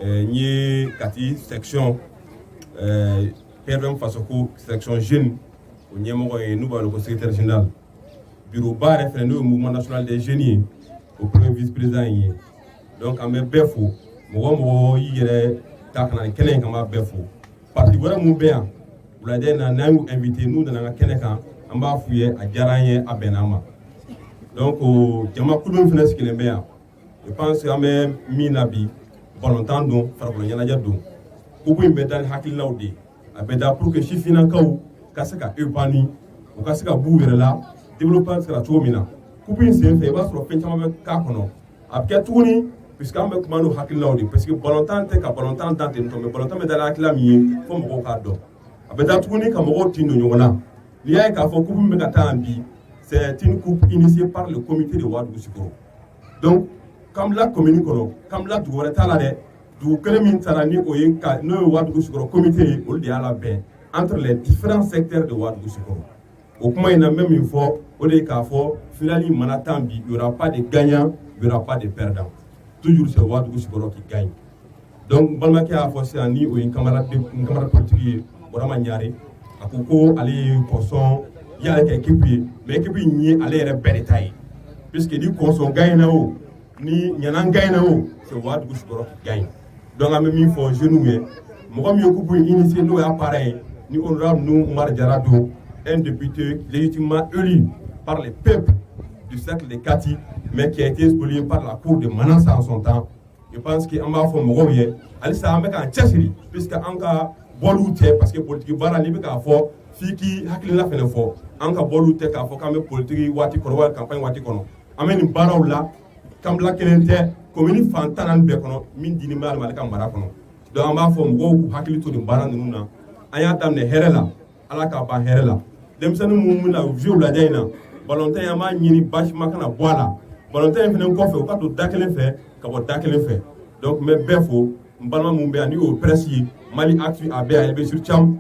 N ye Kati section PRVM Fasoko section jeune o ɲɛmɔgɔ ye, n'u b'a wele ko secrétaire général. Bureau ba yɛrɛ fɛnɛ, n'o ye Mouvement national des jeunes ye, o premier vice président ye. Donc an bɛ bɛɛ fo. Mɔgɔ o mɔgɔ y'i yɛrɛ ta ka na nin kɛnɛ in kan, an b'a bɛɛ fo. Parti wɛrɛ mun bɛ yan wulada in na, n'an y'u invité, n'u nana an ka kɛnɛ kan, an b'a f'u ye a diyara an ye, a bɛnna an ma. Donc jamakulu min fana sigilen bɛ yan, je pense que an bɛ min na bi, balontan don, farikolo ɲɛnajɛ don. Coupe in bɛ da ni hakilinaw de ye. A bɛ da pour que sifinnakaw ka se ka épanouir, u ka se ka b'u yɛrɛ la, développement sera cogo min na. Coupe in sen fɛ, i b'a sɔrɔ fɛn caman bɛ k'a kɔnɔ. A bɛ kɛ tuguni puisque an bɛ kuma n'o hakilinaw de ye, parce que balontan tɛ ka balontan dan ten tɔ, mais balontan bɛ da ni hakilina min ye, fo mɔgɔw k'a dɔn. A bɛ da tuguni ka mɔgɔw tin don ɲɔgɔn na. N'i y'a ye k'a fɔ coupe min bɛ ka taa yan bi, c'est une coupe initiée par le comité de Ouagadougou Sikoro. Donc Kanbila commune kɔnɔ, Kanbila dugu wɛrɛ t'a la dɛ. Dugu kelen min taara ni o ye ka n'o ye Ouagadougou Sikoro comité ye, olu de y'a labɛn entre les différents secteurs de Ouagadougou Sikoro. O kuma in na, n bɛ min fɔ, o de ye k'a fɔ finale mana tan bi, il y aura pas de gagnant, il y aura pas de perdant. Toujours c'est Ouagadougou Sikoro qui gagne. Donc n balimakɛ y'a fɔ sisan, ni o ye n camarade politique ye, Burama Ɲare, a ko ko ale ye Kɔsɔn y'ale ka équipe ye, mais équipe in ye ale yɛrɛ bɛɛ de ta ye, puisque ni Kɔsɔn gagne o, ni Ɲanan gagne o, c'est Ouagadougou Sikoro qui gagne. Donc an bɛ min fɔ jeunes ye, mɔgɔ min ye coupe in initié, n'o y'a parrain ye, ni honorable Nouhoum Oumar Diarra don, un député légitimement élu par le peuple du cercle de Kati, mais qui a été spolié par la cour de Manassa en son temps. Je pense que an b'a fɔ mɔgɔw ye halisa, an bɛ k'an cɛsiri, puisque an ka bɔliw tɛ, parce que politique baara, n'i bɛ k'a fɔ f'i k'i hakilina fɛnɛ fɔ. An ka bɔliw tɛ k'a fɔ k'an bɛ politique waati kɔnɔ wali campagne waati kɔnɔ. An bɛ nin baaraw la, Kanbila kelen tɛ, commune fan 14 bɛɛ kɔnɔ min dini bɛ ale ka mara kɔnɔ. Donc an b'a fɔ mɔgɔw k'u hakili to nin baara ninnu na. An y'a daminɛ hɛrɛ la, Ala k'a ban hɛrɛ la. Denmisɛnnin minnu bɛna jouer wulada in na balontan in, an b'a ɲini basima kana bɔ a la. Balontan in fɛnɛ kɔfɛ, u ka don da kelen fɛ ka bɔ da kelen fɛ. Donc n bɛ bɛɛ fo. N balima mun bɛ yan, ni o ye presse ye, Mali Actu, a bɛ yan, Elbesir Thiam,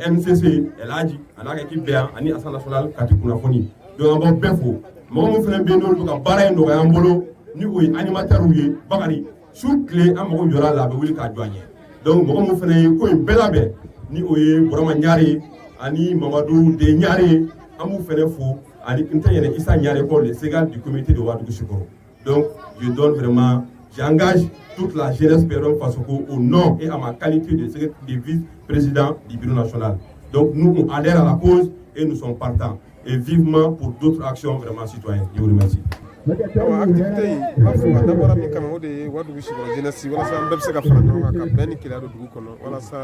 MCC El Hadji a n'a ka équipe bɛ yan, ani Assemblée nationale Kati kunnafoni. Donc an b'aw bɛɛ fo. Mɔgɔ min fɛnɛ bɛ yen, n'olu bɛ ka baara in nɔgɔya an bolo, ni o ye animateurs ye, Bakari, su tile an mago jɔra a la, a bɛ wuli k'a jɔ an ɲɛ. Donc mɔgɔ min fɛnɛ ye ko in bɛɛ labɛn, ni o ye Burama Ɲare ye ani Mamadu de Ɲare ye, an b'u fɛnɛ fo, ani n tɛ ɲinɛ Issa Ɲare kɔ, le Ségal du comité de Ouagadougou Sikoro. Donc je donne vraiment, j'engage toute la jeunesse PRVM Fasoko au nom et à ma qualité de vice-président du bureau national. Donc nous, on adhère à la cause et nous sommes partants. Et vivement pour d'autres actions vraiment citoyennes. Je vous remercie. Awa, activité in, n b'a fɔ a dabɔra min kama, o de ye Ouagadougou Sikoro jeunesse, walasa an bɛɛ bɛ se ka fara ɲɔgɔn kan ka bɛn ni kelenya don dugu kɔnɔ, walasa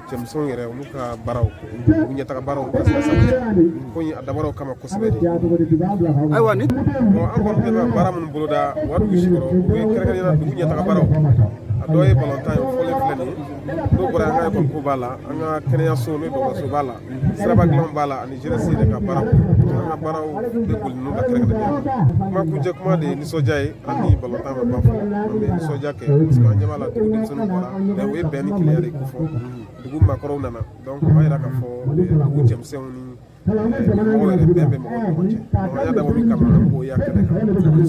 cɛmisɛnw yɛrɛ, olu ka baaraw, u ɲɛtaga baaraw ka se ka sabati. Ko in a dabɔra o kama kosɛbɛ de. Ayiwa ni Bon, an kɔni bɛ ka baara minnu boloda Ouagadougou Sikoro, o ye kɛrɛnkɛrɛnnenya la dugu ɲɛtaga baaraw. A dɔ ye balontan ye, o fɔlen filɛ nin ye. N'o bɔra, an ka ekɔli ko b'a la, an ka kɛnɛyaso n'o ye dɔgɔtɔrɔso b'a la, siraba dilanw b'a la, ani jeunesse yɛrɛ ka baaraw. An ka baaraw bɛ boli ninnu kan kɛrɛnkɛrɛnnenya la. Kuma kuncɛ kuma de ye nisɔndiya ye. Hali ni balontan ma ban fɔlɔ, an bɛ nisɔndiya kɛ, parce que an ɲɛ b'a la, dugu denmisɛnninw bɔra, mais o ye bɛn ni kelenya de ko fɔ. Dugu maakɔrɔw nana, donc o b'a yira k'a fɔ dugu cɛmisɛnw ni mɔgɔw yɛrɛ, bɛn bɛ mɔgɔw ni ɲɔgɔn cɛ. Donc an y'a dabɔ min kama, an b'o ye a kɛnɛ kan.